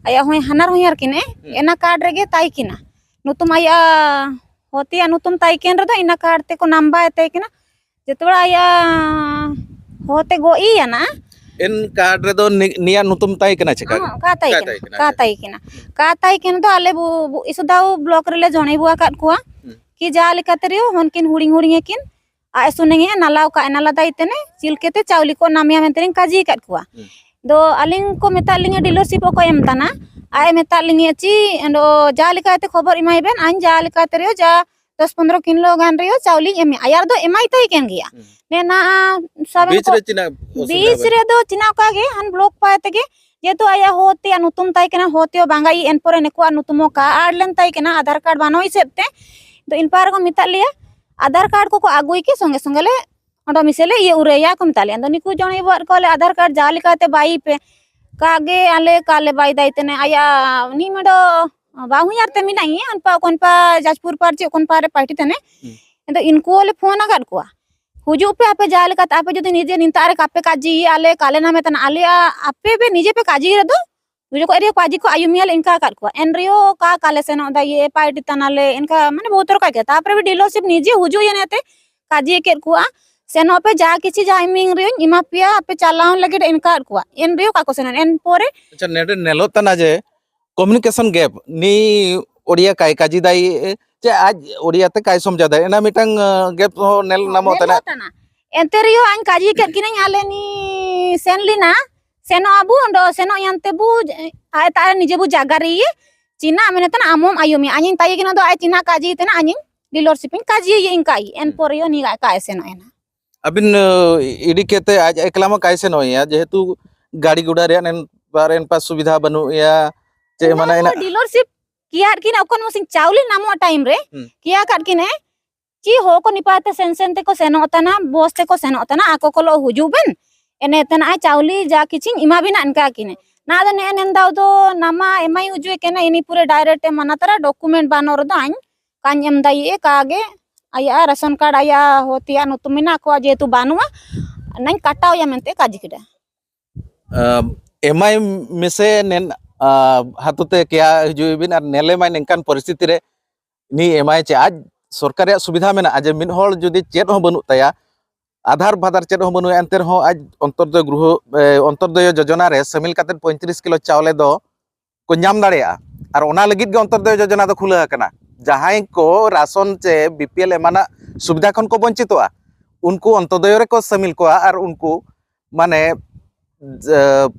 ᱟᱭᱟᱜ ᱦᱚᱸᱭ ᱦᱟᱱᱟᱨ ᱦᱚᱸᱭᱟᱨ ᱠᱤᱱᱮ, ᱦᱩᱸ᱾ ᱮᱱᱟ ᱠᱟᱨᱰ ᱨᱮᱜᱮ ᱛᱟᱭ ᱠᱤᱱᱟ᱾ ᱱᱩᱛᱩᱢ ᱟᱭᱟᱜ ᱦᱚᱛᱮᱭᱟᱜ ᱱᱩᱛᱩᱢ ᱛᱟᱭ ᱠᱮᱱ ᱨᱮᱫᱚ ᱤᱱᱟ ᱠᱟᱨᱰ ᱛᱮᱠᱚ ᱱᱟᱢᱵᱟ ᱮ ᱛᱟᱭ ᱠᱤᱱᱟ᱾ ᱡᱮᱛᱮ ᱵᱮᱲᱟ ᱟᱭᱟᱜ ᱦᱚᱛᱮ ᱜᱚ ᱤᱭᱟᱱᱟ᱾ ᱮᱱ ᱠᱟᱨᱰ ᱨᱮᱫᱚ ᱱᱤ-, ᱱᱤᱭᱟᱜ ᱱᱩᱛᱩᱢ ᱛᱟᱭ ᱠᱟᱱᱟ ᱪᱮᱠᱟ? ᱦᱚᱸ, ᱠᱟ ᱛᱟᱭ ᱠᱟ ᱠᱟᱱᱟ, ᱛᱟᱭ ᱠᱟᱱᱟ, ᱠᱟ ᱟᱪᱪᱷᱟ᱾ ᱛᱟᱭ ᱠᱟᱱᱟ᱾ ᱠᱟ ᱛᱟᱭ ᱠᱟᱱ ᱫᱚ ᱟᱞᱮ ᱵᱩ, ᱵᱩ, ᱤᱥᱩᱫᱟᱣ ᱵᱞᱚᱠ ᱨᱮᱞᱮ ᱡᱚᱱᱮ ᱵᱩ ᱟᱠᱟᱫ ᱠᱚᱣᱟ᱾ ᱦᱩᱸ᱾ ᱠᱤ ᱡᱟ ᱞᱮᱠᱟ ᱛᱮ ᱨᱮᱦᱚᱸ ᱦᱚᱱᱠᱤᱱ ᱦᱩᱲᱤᱧ ᱦᱩᱲᱤᱧ ᱟᱹᱠᱤᱱ, ᱟᱡ ᱮ ᱥᱩᱱᱮᱝ ᱮ ᱱᱟᱞᱟᱣ ᱠᱟᱜ ᱮ, ᱱᱟᱞᱟ ᱫᱟᱭ ᱛᱮᱱᱮ ᱪᱤᱞᱠᱮ ᱛᱮ ᱪᱟᱣᱞᱤ ᱠᱚ ᱱᱟᱢᱮᱭᱟ ᱢᱮᱱᱛᱮ ᱞᱤᱧ ᱠᱟᱡᱤ ᱟᱠᱟᱫ ᱠᱚᱣᱟ᱾ ᱦᱩᱸ᱾ ᱫᱚ ᱟᱹᱞᱤᱧ ᱠᱚ ᱢᱮᱛᱟᱜ ᱞᱤᱧᱟ ᱰᱤᱞᱟᱨᱥᱤᱯ ᱚᱠᱚᱭ ᱮᱢ ᱛᱟᱱᱟ? ᱟᱡ ᱮ ᱢᱮᱛᱟᱜ ᱞᱤᱧᱟ ᱪᱤ, ᱮᱱᱫᱚ ᱡᱟ ᱞᱮᱠᱟ ᱛᱮ ᱠᱷᱚᱵᱚᱨ ᱮᱢᱟᱭ ᱵᱮᱱ, ᱟᱧ ᱡᱟ ᱞᱮᱠᱟ ᱛᱮ ᱨᱮᱦᱚᱸ ᱡᱟ ᱫᱚᱥ ᱯᱚᱱᱫᱽᱨᱚ ᱠᱤᱞᱳ ᱜᱟᱱ ᱨᱮᱦᱚᱸ ᱪᱟᱣᱞᱮᱧ ᱮᱢᱮᱭᱟ᱾ ᱟᱭᱟᱨ ᱫᱚ ᱮᱢᱟᱭ ᱛᱟᱭ ᱠᱟᱱ ᱜᱮᱭᱟ᱾ ᱦᱩᱸ᱾ ᱢᱮᱱᱟᱜᱼᱟ, ᱥᱟᱵᱮᱱ ᱵᱤᱪ ᱠᱚ, ᱨᱮ ᱪᱤᱱᱟ ᱚᱥᱩᱵᱤᱫᱷᱟ ᱵᱤᱪ ᱵᱮᱱ? ᱨᱮᱫᱚ ᱪᱤᱱᱟ ᱚᱠᱟ ᱜᱮ, ᱦᱟᱱ ᱵᱞᱚᱠ ᱯᱟᱭ ᱛᱮᱜᱮ, ᱡᱮᱦᱮᱛᱩ ᱟᱭᱟᱜ ᱦᱚ ᱛᱮᱭᱟᱜ ᱱᱩᱛᱩᱢ ᱛᱟᱭ ᱠᱟᱱᱟ, ᱦᱚ ᱛᱮᱭᱟᱜ ᱵᱟᱝᱜᱟ ᱤ, ᱮᱱ ᱯᱚᱨᱮ ᱱᱮᱠᱚᱣᱟᱜ ᱱᱩᱛᱩᱢ ᱦᱚᱸ ᱠᱟ ᱟᱲ ᱞᱮᱱ ᱛᱟᱭ ᱠᱟᱱᱟ, ᱟᱫᱷᱟᱨ ᱠᱟᱨᱰ ᱵᱟᱹᱱᱩᱜ ᱦᱤᱥᱟᱹᱵ ᱛᱮ᱾ ᱛᱚ ᱤᱱ ᱯᱟᱨ ᱠᱚ ᱢᱮᱛᱟᱜ ᱞᱮᱭᱟ, ᱟᱫᱷᱟᱨ ᱠᱟᱨᱰ ᱠᱚᱠᱚ ᱟᱹᱜᱩᱭ ᱠᱤ ᱥᱚᱸᱜᱮ ᱥᱚᱸᱜᱮ ᱞᱮ ᱚᱸᱰᱮ ᱢᱤᱥᱮ ᱞᱮ ᱤᱭᱟᱹ ᱩᱨᱟᱹᱭᱟ ᱠᱚ ᱢᱮᱛᱟᱜ ᱞᱮᱭᱟ᱾ ᱟᱫᱚ ᱱᱤᱠᱩ ᱡᱚᱱ ᱤᱭᱟᱹ ᱵᱚᱦᱚᱜ ᱨᱮᱠᱚ ᱞᱮ ᱟᱫᱷᱟᱨ ᱠᱟᱨᱰ ᱡᱟ ᱞᱮᱠᱟᱛᱮ ᱵᱟᱭ ᱯᱮ, ᱠᱟ ᱜᱮ ᱟᱞᱮ ᱠᱟ ᱞᱮ ᱵᱟᱭ ᱫᱟᱭ ᱛᱮᱱᱮ ᱟᱭᱟᱜ ᱩᱱᱤ ᱢᱮᱰᱚ ᱵᱟᱝ ᱦᱩᱭ ᱟᱨ ᱛᱮ ᱢᱮᱱᱟᱜ ᱤᱧᱟᱹ, ᱚᱱᱯᱟ ᱠᱚᱱᱯᱟ ᱡᱟᱡᱽᱯᱩᱨ ᱯᱟᱨ ᱪᱮᱫ ᱠᱚᱱᱯᱟ ᱨᱮ ᱯᱟᱨᱴᱤ ᱛᱟᱦᱮᱱᱮ᱾ ᱦᱩᱸ᱾ ᱟᱫᱚ ᱤᱱᱠᱩ ᱞᱮ ᱯᱷᱳᱱ ᱟᱠᱟᱫ ᱠᱚᱣᱟ, ᱦᱤᱡᱩᱜ ᱯᱮ ᱟᱯᱮ ᱡᱟ ᱞᱮᱠᱟᱛᱮ, ᱟᱯᱮ ᱡᱩᱫᱤ ᱱᱤᱡᱮ ᱱᱤᱛᱟᱜ ᱨᱮ ᱠᱟᱯᱮ ᱠᱟᱡᱤ ᱟᱞᱮ ᱠᱟᱞᱮ ᱱᱟᱢᱮ ᱛᱟᱦᱮᱱᱟ, ᱟᱞᱮᱭᱟᱜ ᱟᱯᱮ ᱯᱮ ᱱᱤᱡᱮ ᱯᱮ ᱠᱟᱡᱤ ᱨᱮᱫᱚ ᱵᱩᱡᱷᱟᱹᱣ ᱠᱚᱜ ᱨᱮᱭᱟᱜ ᱠᱚ ᱟᱡᱤ ᱠᱚ ᱟᱭᱩᱢᱤᱭᱟ ᱞᱮ ᱤᱱᱠᱟ ᱟᱠᱟᱫ ᱠᱚᱣᱟ᱾ ᱮᱱ ᱨᱮᱦᱚᱸ ᱚᱠᱟ ᱚᱠᱟ ᱞᱮ ᱥᱮᱱᱚᱜ ᱫᱟ, ᱤᱭᱟᱹ ᱯᱟᱨᱴᱤ ᱛᱟᱱᱟᱞᱮ, ᱤᱱᱠᱟ ᱢᱟᱱᱮ ᱵᱚᱦᱩᱛ ᱨᱚᱠᱚᱢ ᱠᱮᱫᱟ᱾ ᱛᱟᱨᱯᱚᱨᱮ ᱰᱤᱞᱟᱨᱥᱤᱯ ᱱᱤᱡᱮ ᱦᱩᱡᱩᱜ ᱤᱭᱟᱹ ᱛᱮ ᱠᱟᱡᱤ ᱠᱮᱫ ᱠᱚᱣᱟ, ᱥᱮᱱᱚᱜ ᱯᱮ, ᱡᱟ ᱠᱤᱪᱷᱤ ᱡᱟ ᱤᱢᱤᱝ ᱨᱮᱦᱚᱸᱧ ᱮᱢᱟ ᱯᱮᱭᱟ, ᱟᱯᱮ ᱪᱟᱞᱟᱣ ᱞᱟᱹᱜᱤᱫ ᱤᱱᱠᱟ ᱟᱫ ᱠᱚᱣᱟ᱾ ᱮᱱ ᱨᱮᱦᱚᱸ ᱚᱠᱟ ᱠᱚ ᱥᱮᱱᱚᱜ, ᱮᱱ ᱯᱚᱨᱮ ᱟᱪᱪᱷᱟ, ᱱᱮᱰᱮ ᱱᱮᱞᱚᱜ ᱠᱟᱱᱟ ᱡᱮ ᱠᱚᱢᱤᱭᱩᱱᱤᱠᱮᱥᱚᱱ ᱜᱮᱯ, ᱱᱤ ᱳᱰᱤᱭᱟ ᱠᱟᱭ ᱠᱟᱡᱤ ᱫᱟᱭ, ᱪᱮ ᱟᱡ ᱳᱰᱤᱭᱟ ᱛᱮ ᱠᱟᱭ ᱥᱚᱢᱡᱷᱟ ᱫᱟᱭ, ᱮᱱᱟ ᱢᱤᱫᱴᱟᱝ, ᱟᱸ, ᱜᱮᱯ ᱦᱚᱸ ᱱᱮᱞ ᱦᱚᱸ, ᱧᱟᱢᱚᱜ ᱛᱟᱦᱮᱸᱫ᱾ ᱧᱮᱞᱚᱜ ᱠᱟᱱᱟ᱾ ᱮᱱᱛᱮ ᱨᱮᱦᱚᱸ ᱟᱧ ᱠᱟᱡᱤ ᱠᱮᱫ ᱠᱤᱱᱟᱹᱧ, ᱟᱞᱮ ᱱᱤ ᱥᱮᱱ ᱞᱮᱱᱟ, ᱥᱮᱱᱚᱜ ᱟᱵᱚ, ᱚᱸᱰᱮ ᱥᱮᱱᱚᱜ ᱭᱟᱱᱛᱮ ᱵᱚ, ᱟᱡ ᱛᱟᱦᱮᱸ ᱱᱤᱡᱮ ᱵᱚ ᱡᱟᱜᱟ ᱨᱮ ᱤᱭᱟᱹ, ᱪᱤᱱᱟ ᱢᱮᱱᱮ ᱛᱟᱦᱮᱱᱟ, ᱟᱢ ᱦᱚᱸᱢ ᱟᱭᱳᱢᱤᱭᱟ, ᱟᱧᱤᱧ ᱛᱟᱭᱮ ᱠᱤᱱᱟ ᱫᱚ, ᱟᱡ ᱪᱤᱱᱟ ᱠᱟᱡᱤ ᱛᱟᱦᱮᱱᱟ, ᱟᱧᱤᱧ ᱰᱤᱞᱟᱨᱥᱤᱯ ᱤᱧ ᱠᱟᱡᱤ ᱤᱭᱟᱹ ᱤᱧ ᱠᱟᱭ, ᱮᱱ ᱦᱩᱸ᱾ ᱯᱚᱨᱮ ᱩᱱᱤ ᱟᱡ ᱠᱟᱭ ᱥᱮᱱᱚᱜ ᱮᱱᱟ᱾ ᱟᱹᱵᱤᱱ, ᱟᱹ, ᱤᱫᱤ ᱠᱟᱛᱮ ᱟᱡ ᱮᱠᱞᱟ ᱢᱟ ᱠᱟᱭ ᱥᱮᱱᱚᱜ ᱮᱭᱟ, ᱡᱮᱦᱮᱛᱩ ᱜᱟᱹᱰᱤ ᱜᱷᱚᱲᱟ ᱨᱮᱭᱟᱜ ᱱᱮᱱ ᱯᱟᱨ ᱮᱱ ᱯᱟᱥ ᱥᱩᱵᱤᱫᱷᱟ ᱵᱟᱹᱱᱩᱜ ᱭᱟ, ᱪᱮᱫ ᱢᱟᱱᱮ ᱤᱱᱟᱹ ᱰᱤᱞᱟᱨᱥᱤᱯ ᱠᱤᱭᱟᱨ ᱠᱤᱱ ᱚᱠᱚᱱ ᱢᱚᱥᱤᱱ ᱪᱟᱣᱞᱮ ᱱᱟᱢᱚᱜ ᱴᱟᱭᱤᱢ ᱨᱮ ᱦᱩᱸ᱾ ᱠᱤᱭᱟ ᱠᱟᱫ ᱠᱤᱱ ᱮ ᱪᱤ ᱦᱚ ᱠᱚ ᱱᱤᱯᱟ ᱛᱮ ᱥᱮᱱ ᱥᱮᱱ ᱛᱮᱠᱚ ᱥᱮᱱᱚᱜ ᱛᱟᱱᱟ, ᱵᱚᱥ ᱛᱮᱠᱚ ᱥᱮᱱᱚᱜ ᱛᱟᱱᱟ, ᱟᱠᱚ ᱠᱚ ᱞᱚ ᱦᱤᱡᱩᱜ ᱵᱮᱱ, ᱮᱱᱮ ᱛᱮᱱᱟ ᱪᱟᱣᱞᱮ ᱡᱟ ᱠᱤᱪᱷᱤᱧ ᱮᱢᱟ ᱵᱤᱱᱟ ᱤᱱᱠᱟ ᱠᱤᱱ ᱮ᱾ ᱱᱟ ᱫᱚ ᱱᱮ ᱱᱮᱱ ᱫᱟᱣ ᱫᱚ ᱱᱟᱢᱟ ᱮᱢᱟᱭ ᱦᱤᱡᱩᱜ ᱠᱟᱱᱟ, ᱤᱱᱤ ᱯᱩᱨᱟᱹ ᱰᱟᱭᱨᱮᱠᱴ ᱮ ᱢᱟᱱᱟ ᱛᱟᱨᱟ, ᱰᱚᱠᱩᱢᱮᱱᱴ ᱵᱟᱱᱚᱨ ᱫᱚ ᱟᱧ ᱠᱟᱧ ᱮᱢ ᱫᱟᱭᱮ ᱠᱟᱜᱮ ᱟᱭᱟᱜ ᱨᱟᱥᱚᱱ ᱠᱟᱨᱰ ᱟᱭᱟᱜ ᱦᱚᱛᱮᱭᱟᱜ ᱧᱩᱛᱩᱢ ᱢᱮᱱᱟᱜ ᱠᱚᱣᱟ, ᱡᱮᱦᱮᱛᱩ ᱵᱟᱹᱱᱩᱜᱼᱟ, ᱚᱱᱟᱧ ᱠᱟᱴᱟᱣ ᱭᱟ ᱢᱮᱱᱛᱮ ᱠᱟᱡᱤ ᱠᱮᱫᱟ᱾ ᱟᱢ, ᱮᱢᱟᱭ ᱢᱮᱥᱮ ᱱᱮᱱ, ᱟ, ᱦᱟᱛᱩ ᱛᱮ ᱠᱮᱭᱟ ᱦᱤᱡᱩᱜ ᱵᱤᱱ ᱟᱨ ᱱᱮᱞᱮ ᱢᱟᱭ ᱱᱤᱝᱠᱟᱱ ᱯᱚᱨᱤᱥᱛᱷᱤᱛᱤ ᱨᱮ ᱱᱤ ᱮᱢᱟᱭ ᱪᱮ ᱟᱡ ᱥᱚᱨᱠᱟᱨ ᱨᱮᱭᱟᱜ ᱥᱩᱵᱤᱫᱷᱟ ᱢᱮᱱᱟᱜᱼᱟ ᱡᱮ ᱢᱤᱫ ᱦᱚᱲ ᱡᱩᱫᱤ ᱪᱮᱫ ᱦᱚᱸ ᱵᱟᱹᱱᱩᱜ ᱛᱟᱭᱟ, ᱟᱫᱷᱟᱨ ᱵᱷᱟᱫᱟᱨ ᱪᱮᱫ ᱦᱚᱸ ᱵᱟᱹᱱᱩᱜᱼᱟ, ᱮᱱᱛᱮ ᱨᱮᱦᱚᱸ ᱟᱡ ᱚᱱᱛᱚᱨᱫᱚᱭ ᱜᱨᱩᱦᱚ, ᱮ, ᱚᱱᱛᱚᱨᱫᱚᱭᱚ ᱡᱳᱡᱚᱱᱟ ᱨᱮ ᱥᱟᱹᱢᱤᱞ ᱠᱟᱛᱮ ᱯᱚᱸᱭᱛᱨᱤᱥ ᱠᱤᱞᱳ ᱪᱟᱣᱞᱮ ᱫᱚ ᱠᱚ ᱧᱟᱢ ᱫᱟᱲᱮᱭᱟᱜᱼᱟ᱾ ᱟᱨ ᱚᱱᱟ ᱞᱟᱹᱜᱤᱫ ᱜᱮ ᱚᱱᱛᱚᱨᱫᱚᱭᱚ ᱡᱳᱡᱚᱱᱟ ᱫᱚ ᱠᱷᱩᱞᱟᱹᱣ ᱟᱠᱟᱱᱟ᱾ ᱡᱟᱦᱟᱸᱭ ᱠᱚ ᱨᱟᱥᱚᱱ ᱪᱮ ᱵᱤ ᱯᱤ ᱮᱞ ᱮᱢᱟᱱᱟᱜ ᱥᱩᱵᱤᱫᱷᱟ ᱠᱷᱚᱱ ᱠᱚ ᱵᱚᱧᱪᱤᱛᱚᱜᱼᱟ, ᱩᱱᱠᱩ ᱚᱱᱛᱚᱫᱚᱭᱚ ᱨᱮᱠᱚ ᱥᱟᱹᱢᱤᱞ ᱠᱚᱣᱟ ᱟᱨ ᱩᱱᱠᱩ ᱢᱟᱱᱮ, ᱡᱮ,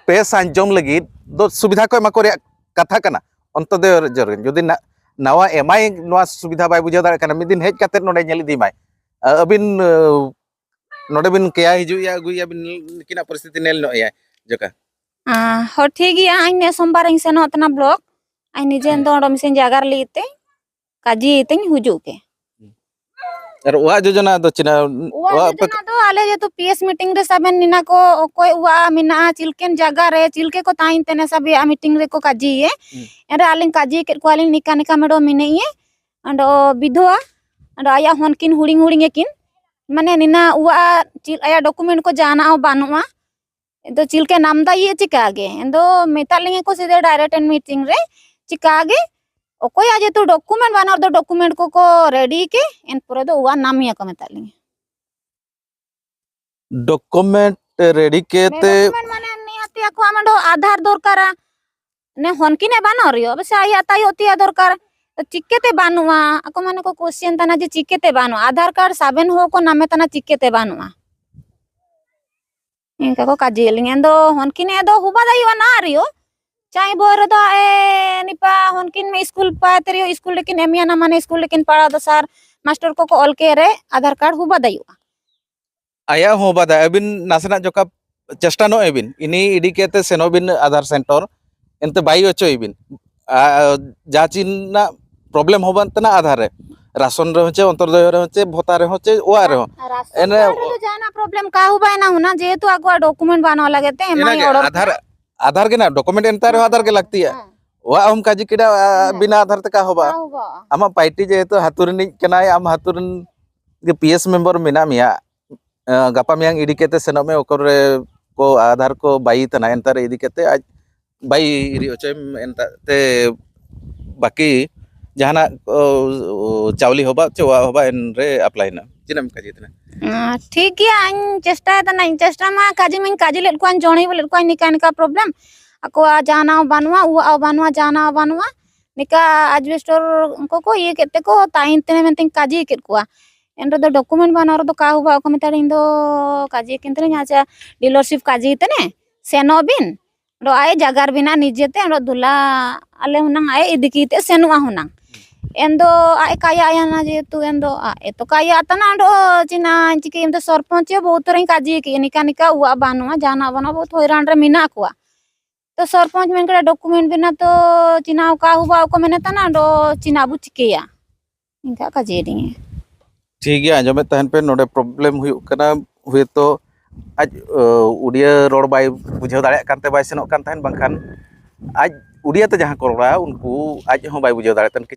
ᱯᱮ ᱥᱟᱸᱡᱚᱢ ᱞᱟᱹᱜᱤᱫ ᱫᱚ ᱥᱩᱵᱤᱫᱷᱟ ᱠᱚ ᱮᱢᱟ ᱠᱚ ᱨᱮᱭᱟᱜ ᱠᱟᱛᱷᱟ ᱠᱟᱱᱟ᱾ ᱚᱱᱛᱚᱫᱚᱭᱚ ᱨᱮ ᱡᱚᱨ-, ᱡᱩᱫᱤ ᱱᱟ-, ᱱᱟᱣᱟ ᱮᱢᱟᱭ ᱱᱚᱣᱟ ᱥᱩᱵᱤᱫᱷᱟ ᱵᱟᱭ ᱵᱩᱡᱷᱟᱹᱣ ᱫᱟᱲᱮᱭᱟᱜ ᱠᱟᱱᱟ, ᱢᱤᱫ ᱫᱤᱱ ᱦᱮᱡ ᱠᱟᱛᱮ ᱱᱚᱰᱮ ᱧᱮᱞ ᱤᱫᱤ ᱢᱟᱭ᱾ ᱟ-, ᱟᱹᱵᱤᱱ, ᱟ, ᱱᱚᱰᱮ ᱵᱤᱱ ᱠᱮᱭᱟ ᱦᱤᱡᱩᱜ ᱭᱟ, ᱟᱹᱜᱩᱭ ᱭᱟ ᱵᱤᱱ, ᱱᱩᱠᱤᱱᱟᱜ ᱯᱚᱨᱤᱥᱛᱷᱤᱛᱤ ᱧᱮᱞ ᱧᱚᱜ ᱭᱟ ᱡᱚᱠᱟ᱾ ᱟ, ᱦᱚᱸ, ᱴᱷᱤᱠ ᱜᱮᱭᱟ, ᱟᱹᱧ ᱱᱮ ᱥᱳᱢᱵᱟᱨ ᱤᱧ ᱥᱮᱱᱚᱜ ᱛᱟᱦᱮᱱᱟ ᱵᱞᱚᱠ, ᱟᱹᱧ ᱱᱤᱡᱮ ᱦᱩᱸ᱾ ᱫᱚ ᱚᱸᱰᱮ ᱢᱤᱥᱤᱱ ᱡᱟᱭᱜᱟ ᱨᱮ ᱞᱟᱹᱭ ᱛᱮ ᱠᱟᱡᱤ ᱛᱤᱧ ᱦᱤᱡᱩᱜ ᱜᱮ᱾ ᱟᱨ ᱚᱲᱟᱜ ᱡᱳᱡᱚᱱᱟ ᱫᱚ ᱪᱮᱫ? ᱚᱲᱟᱜ ᱚᱲᱟᱜ ᱯᱮ ᱡᱳᱡᱚᱱᱟ ᱫᱚ ᱟᱞᱮ ᱡᱮᱦᱮᱛᱩ ᱯᱤ ᱮᱥ ᱢᱤᱴᱤᱝ ᱨᱮ ᱥᱟᱵᱮᱱ ᱱᱤᱱᱟ ᱠᱚ, ᱚᱠᱚᱭ ᱚᱲᱟᱜ ᱢᱮᱱᱟᱜᱼᱟ, ᱪᱤᱞᱠᱮᱱ ᱡᱟᱭᱜᱟ ᱨᱮ, ᱪᱤᱞᱠᱮ ᱠᱚ ᱛᱟᱦᱮᱱ ᱛᱮᱱᱮ ᱥᱟᱵᱮ ᱟ ᱢᱤᱴᱤᱝ ᱨᱮᱠᱚ ᱠᱟᱡᱤ ᱭᱮ᱾ ᱦᱩᱸ᱾ ᱮᱱᱨᱮ ᱟᱹᱞᱤᱧ ᱠᱟᱡᱤ ᱠᱮᱫ ᱠᱚᱣᱟᱞᱤᱧ, ᱱᱤᱠᱟ ᱱᱤᱠᱟ ᱢᱮᱰᱚᱢ ᱢᱮᱱᱮ ᱤᱭᱟᱹ, ᱟᱫᱚ ᱵᱤᱫᱷᱚᱣᱟ, ᱟᱫᱚ ᱟᱭᱟᱜ ᱦᱚᱱ ᱠᱤᱱ ᱦᱩᱲᱤᱧ ᱦᱩᱲᱤᱧ ᱟᱹᱠᱤᱱ, ᱢᱟᱱᱮ ᱱᱤᱱᱟ ᱚᱲᱟᱜ ᱪᱮᱫ ᱟᱭᱟᱜ ᱰᱚᱠᱩᱢᱮᱱᱴ ᱠᱚ ᱡᱟᱦᱟᱱᱟᱜ ᱦᱚᱸ ᱵᱟᱹᱱᱩᱜᱼᱟ᱾ ᱟᱫᱚ ᱪᱮᱫ ᱞᱮᱠᱟ ᱱᱟᱢᱫᱟ ᱤᱭᱟᱹ ᱪᱤᱠᱟ ᱜᱮ? ᱟᱫᱚ ᱢᱮᱛᱟᱜ ᱞᱤᱧᱟ ᱠᱚ ᱥᱤᱫᱷᱟᱹ ᱰᱟᱭᱨᱮᱠᱴ ᱢᱤᱴᱤᱝ ᱨᱮ, ᱪᱤᱠᱟ ᱜᱮ ᱚᱠᱚᱭᱟᱜ ᱡᱮᱦᱮᱛᱩ ᱰᱚᱠᱩᱢᱮᱱᱴ ᱵᱟᱹᱱᱩᱜ ᱫᱚ ᱰᱚᱠᱩᱢᱮᱱᱴ ᱠᱚᱠᱚ ᱨᱮᱰᱤ ᱠᱮ, ᱮᱱ ᱯᱚᱨᱮ ᱫᱚ ᱚᱣᱟ ᱱᱟᱢ ᱤᱭᱟᱹ ᱠᱚ ᱢᱮᱛᱟᱜ ᱞᱤᱧᱟ᱾ ᱰᱚᱠᱩᱢᱮᱱᱴ ᱨᱮᱰᱤ ᱠᱮᱛᱮ ᱰᱚᱠᱩᱢᱮᱱᱴ ᱢᱟᱱᱮ ᱱᱤᱦᱟᱹᱛᱤ ᱟᱠᱚᱣᱟᱜ ᱢᱟᱱᱮ ᱟᱫᱷᱟᱨ ᱫᱚᱨᱠᱟᱨᱟ, ᱱᱮ ᱦᱚᱱᱠᱤᱱᱮ ᱵᱟᱹᱱᱩᱜ ᱨᱮᱭᱚ, ᱵᱮᱥᱮ ᱟᱭᱟᱜ ᱛᱟᱭᱚᱜ ᱛᱮᱭᱟᱜ ᱫᱚᱨᱠᱟᱨ᱾ ᱪᱤᱠᱟᱹᱛᱮ ᱵᱟᱹᱱᱩᱜᱼᱟ? ᱟᱠᱚ ᱢᱟᱱᱮ ᱠᱚ ᱠᱚᱥᱪᱮᱱ ᱛᱟᱦᱮᱱᱟ ᱡᱮ ᱪᱤᱠᱟᱹᱛᱮ ᱵᱟᱹᱱᱩᱜᱼᱟ? ᱟᱫᱷᱟᱨ ᱠᱟᱨᱰ ᱥᱟᱵᱮᱱ ᱦᱚᱸ ᱠᱚ ᱱᱟᱢᱮ ᱛᱟᱦᱮᱱᱟ, ᱪᱤᱠᱟᱹᱛᱮ ᱵᱟᱹᱱᱩᱜᱼᱟ? ᱤᱱᱠᱟ ᱠᱚ ᱠᱟᱡᱮ ᱞᱤᱧᱟ᱾ ᱮᱱ ᱫᱚ ᱦᱚᱱᱠᱤᱱ ᱮ ᱫᱚ ᱦᱩᱵᱟ ᱫᱟᱭᱚᱜᱼᱟ ᱱᱟ ᱨᱮᱭᱚ᱾ ᱪᱟᱭ ᱵᱚᱭ ᱨᱮᱫᱚ ᱮ ᱱᱤᱯᱟ ᱦᱚᱱᱠᱤᱱ ᱢᱮ ᱥᱠᱩᱞ ᱯᱟᱭ ᱛᱮ ᱨᱮᱭᱚ ᱥᱠᱩᱞ ᱞᱮᱠᱤᱱ ᱮᱢ ᱭᱟ ᱱᱟ ᱢᱟᱱᱮ ᱥᱠᱩᱞ ᱞᱮᱠᱤᱱ ᱯᱟᱲᱟᱣ ᱫᱚ ᱥᱟᱨ ᱢᱟᱥᱴᱟᱨ ᱠᱚᱠᱚ ᱚᱞ ᱠᱮ ᱨᱮ ᱟᱫᱷᱟᱨ ᱠᱟᱨᱰ ᱦᱩᱵᱟ ᱫᱟᱭᱚᱜᱼᱟ᱾ ᱟᱭᱟᱜ ᱦᱚᱸ ᱦᱩᱵᱟ ᱫᱟ᱾ ᱟᱹᱵᱤᱱ ᱱᱟᱥᱮᱱᱟᱜ ᱡᱚᱠᱟ, ᱪᱮᱥᱴᱟ ᱱᱚᱜᱼᱚᱭ ᱵᱤᱱ, ᱤᱱᱤ ᱤᱫᱤ ᱠᱟᱛᱮ ᱥᱮᱱᱚᱜ ᱵᱤᱱ ᱟᱫᱷᱟᱨ ᱥᱮᱱᱴᱚᱨ, ᱮᱱᱛᱮ ᱵᱟᱭ ᱚᱪᱚᱭ ᱵᱤᱱ᱾ ᱟᱨ ᱡᱟ ᱪᱤᱱ ᱨᱮᱱᱟᱜ ᱯᱨᱚᱵᱞᱮᱢ ᱦᱚᱸ ᱵᱟᱝ ᱛᱟᱦᱮᱱᱟ ᱟᱫᱷᱟᱨ ᱨᱮ, ᱨᱟᱥᱚᱱ ᱨᱮᱦᱚᱸ ᱪᱮ ᱚᱱᱛᱚᱨᱫᱚᱭ ᱨᱮᱦᱚᱸ ᱪᱮ ᱵᱷᱚᱛᱟ ᱨᱮᱦᱚᱸ ᱪᱮ ᱚᱲᱟᱜ ᱨᱮᱦᱚᱸ᱾ ᱨᱟᱥᱚᱱ ᱮᱱᱮ- ᱠᱟᱨᱰ ᱨᱮᱫᱚ ᱡᱟᱦᱟᱱᱟᱜ ᱯᱨᱚᱵᱞᱮᱢ ᱠᱟ ᱦᱚᱸ ᱵᱟᱭ ᱱᱟ ᱦᱩᱱᱟ, ᱡᱮᱦᱮᱛᱩ ᱟᱠᱚᱣᱟᱜ ᱰᱚᱠᱩᱢᱮᱱᱴ ᱵᱟᱹᱱᱩᱜ ᱞᱟᱹᱜᱤᱫ ᱛᱮ ᱮᱢᱟᱭ ᱮᱱᱟᱜᱮ ᱚᱰᱚᱨ ᱟᱫᱷᱟᱨ, ᱠᱮᱫᱟ᱾ ᱟᱫᱷᱟᱨ ᱜᱮ ᱱᱟᱜ ᱰᱚᱠᱩᱢᱮᱱᱴ ᱮᱱᱛᱮ ᱨᱮᱦᱚᱸ ᱟᱫᱷᱟᱨ ᱜᱮ ᱞᱟᱹᱠᱛᱤᱭᱟ᱾ ᱦᱮᱸ᱾ ᱚᱲᱟᱜ ᱦᱚᱸᱢ ᱠᱟᱡᱤ ᱠᱮᱫᱟ, ᱟ, ᱦᱮᱸ᱾ ᱵᱤᱱᱟ ᱟᱫᱷᱟᱨ ᱛᱮ ᱠᱟ ᱦᱚᱸ ᱵᱟ᱾ ᱠᱟ ᱦᱚᱸ ᱵᱟ᱾ ᱟᱢᱟᱜ ᱯᱟᱭᱴᱤ ᱡᱮᱦᱮᱛᱩ ᱦᱟᱹᱛᱩ ᱨᱤᱱᱤᱡ ᱠᱟᱱᱟᱭ, ᱟᱢ ᱦᱟᱹᱛᱩ ᱨᱤᱱ ᱜᱮ ᱯᱤ ᱮᱥ ᱢᱮᱢᱵᱟᱨ ᱢᱮᱱᱟᱜ ᱢᱮᱭᱟ, ᱟ, ᱜᱟᱯᱟ ᱢᱮᱭᱟᱝ ᱤᱫᱤ ᱠᱟᱛᱮ ᱥᱮᱱᱚᱜ ᱢᱮ, ᱚᱠᱚᱨᱮ ᱠᱚ ᱟᱫᱷᱟᱨ ᱠᱚ ᱵᱟᱭ ᱛᱟᱱᱟ, ᱮᱱᱛᱮ ᱨᱮ ᱤᱫᱤ ᱠᱟᱛᱮ ᱟᱡ ᱵᱟᱭ ᱤᱨᱤ ᱚᱪᱚᱭᱮᱢ, ᱮᱱᱛᱮ ᱛᱮ ᱵᱟᱠᱤ ᱡᱟᱦᱟᱱᱟᱜ, ᱚ, ᱚ, ᱪᱟᱣᱞᱮ ᱦᱚᱸ ᱵᱟ ᱪᱮ ᱚᱲᱟᱜ ᱦᱚᱸ ᱵᱟ, ᱮᱱ ᱨᱮ ᱟᱯᱞᱟᱭ ᱱᱟ᱾ ᱪᱮᱫ ᱮᱢ ᱠᱟᱡᱮ ᱛᱟᱦᱮᱱᱟ? ᱟᱸ, ᱴᱷᱤᱠ ᱜᱮᱭᱟ, ᱤᱧ ᱪᱮᱥᱴᱟᱭ ᱫᱟ ᱱᱟᱜ, ᱤᱧ ᱪᱮᱥᱴᱟ ᱢᱟ ᱠᱟᱡᱮ ᱢᱟᱧ ᱠᱟᱡᱮ ᱞᱮᱫ ᱠᱚᱣᱟ, ᱡᱚᱲᱦᱤ ᱞᱮᱫ ᱠᱚᱣᱟ, ᱱᱤᱠᱟ ᱱᱤᱠᱟ ᱯᱨᱚᱵᱞᱮᱢ, ᱟᱠᱚᱣᱟᱜ ᱡᱟᱦᱟᱱᱟᱜ ᱦᱚᱸ ᱵᱟᱹᱱᱩᱜᱼᱟ, ᱩᱣᱟᱜ ᱦᱚᱸ ᱵᱟᱹᱱᱩᱜᱼᱟ, ᱡᱟᱦᱟᱱᱟᱜ ᱦᱚᱸ ᱵᱟᱹᱱᱩᱜᱼᱟ, ᱱᱤᱠᱟ ᱟᱡᱵᱮᱥᱴᱚᱨ ᱩᱱᱠᱩ ᱠᱚ ᱤᱭᱟᱹ ᱠᱮᱫ ᱛᱮᱠᱚ ᱛᱟᱭᱮᱱ ᱛᱮ ᱢᱮᱱᱛᱮᱧ ᱠᱟᱡᱮ ᱠᱮᱫ ᱠᱚᱣᱟ᱾ ᱮᱱ ᱨᱮᱫᱚ ᱰᱚᱠᱩᱢᱮᱱᱴ ᱵᱟᱹᱱᱩᱜ ᱨᱮᱫᱚ ᱠᱟ ᱦᱚᱸ ᱵᱟ ᱠᱚ ᱢᱮᱛᱟᱫᱤᱧ ᱫᱚ ᱠᱟᱡᱮ ᱠᱤᱱ ᱛᱟᱹᱞᱤᱧ, ᱟᱪᱪᱷᱟ, ᱰᱤᱞᱟᱨᱥᱤᱯ ᱠᱟᱡᱮ ᱛᱮᱱᱮ ᱥᱮᱱᱚᱜ ᱵᱤᱱ, ᱚᱸᱰᱮ ᱟᱡ ᱡᱟᱜᱟᱨ ᱵᱮᱱᱟ ᱱᱤᱡᱮᱛᱮ, ᱚᱸᱰᱮ ᱫᱩᱞᱟ ᱟᱞᱮ ᱦᱩᱱᱟᱝ ᱟᱡ ᱤᱫᱤ ᱠᱤᱛᱮ ᱥᱮᱱᱚᱜᱼᱟ ᱦᱩᱱᱟᱝ᱾ ᱮᱱ ᱫᱚ ᱟᱡ ᱮ ᱠᱟᱭᱟ ᱟᱭᱟ ᱱᱟ, ᱡᱮᱦᱮᱛᱩ ᱮᱱ ᱫᱚ ᱟᱡ ᱮ ᱛᱚ ᱠᱟᱭᱟ ᱛᱟᱱᱟ, ᱚᱸᱰᱮ ᱪᱤᱱᱟ ᱪᱤᱠᱟᱹ ᱮᱱ ᱫᱚ ᱥᱚᱨᱯᱚᱧᱪ ᱮ ᱵᱚᱦᱩᱛ ᱨᱮᱧ ᱠᱟᱡᱮ ᱠᱮᱜᱼᱟ, ᱱᱤᱠᱟ ᱱᱤᱠᱟ ᱩᱣᱟᱜ ᱵᱟᱹᱱᱩᱜᱼᱟ, ᱡᱟᱦᱟᱱᱟᱜ ᱵᱟᱹᱱᱩᱜᱼᱟ, ᱵᱚᱦᱩᱛ ᱦᱚᱭᱨᱟᱱ ᱨᱮ ᱢᱮᱱᱟᱜ ᱠᱚᱣᱟ᱾ ᱛᱚ ᱥᱚᱨᱯᱚᱧᱪ ᱢᱮᱱ ᱠᱮᱫᱟ ᱰᱚᱠᱩᱢᱮᱱᱴ ᱵᱮᱱᱟ, ᱛᱚ ᱪᱤᱱᱟ ᱚᱠᱟ ᱦᱩᱵᱟ ᱚᱠᱚ ᱢᱮᱱᱮ ᱛᱟᱱᱟ, ᱚᱸᱰᱮ ᱪᱤᱱᱟ ᱵᱚ ᱪᱤᱠᱟᱹᱭᱟ? ᱤᱱᱠᱟ ᱠᱟᱡᱮ ᱫᱤᱧᱟ᱾ ᱴᱷᱤᱠ ᱜᱮᱭᱟ, ᱟᱸᱡᱚᱢᱮᱫ ᱛᱟᱦᱮᱱ ᱯᱮ, ᱱᱚᱰᱮ ᱯᱨᱚᱵᱞᱮᱢ ᱦᱩᱭᱩᱜ ᱠᱟᱱᱟ, ᱦᱚᱭᱛᱳ ᱟᱡ, ᱚ, ᱩᱰᱤᱭᱟᱹ ᱨᱚᱲ ᱵᱟᱭ ᱵᱩᱡᱷᱟᱹᱣ ᱫᱟᱲᱮᱭᱟᱜ ᱠᱟᱱᱛᱮ ᱵᱟᱭ ᱥᱮᱱᱚᱜ ᱠᱟᱱ ᱛᱟᱦᱮᱱ, ᱵᱟᱝᱠᱷᱟᱱ ᱟᱡ ᱩᱰᱤᱭᱟᱹ ᱛᱮ ᱡᱟᱦᱟᱸ ᱠᱚ ᱨᱚᱲᱟ ᱩᱱᱠᱩ ᱟᱡ ᱦᱚᱸ ᱵᱟᱭ ᱵᱩᱡᱷᱟᱹᱣ ᱫᱟᱲᱮᱭᱟᱜ ᱛᱟᱦᱮᱱ᱾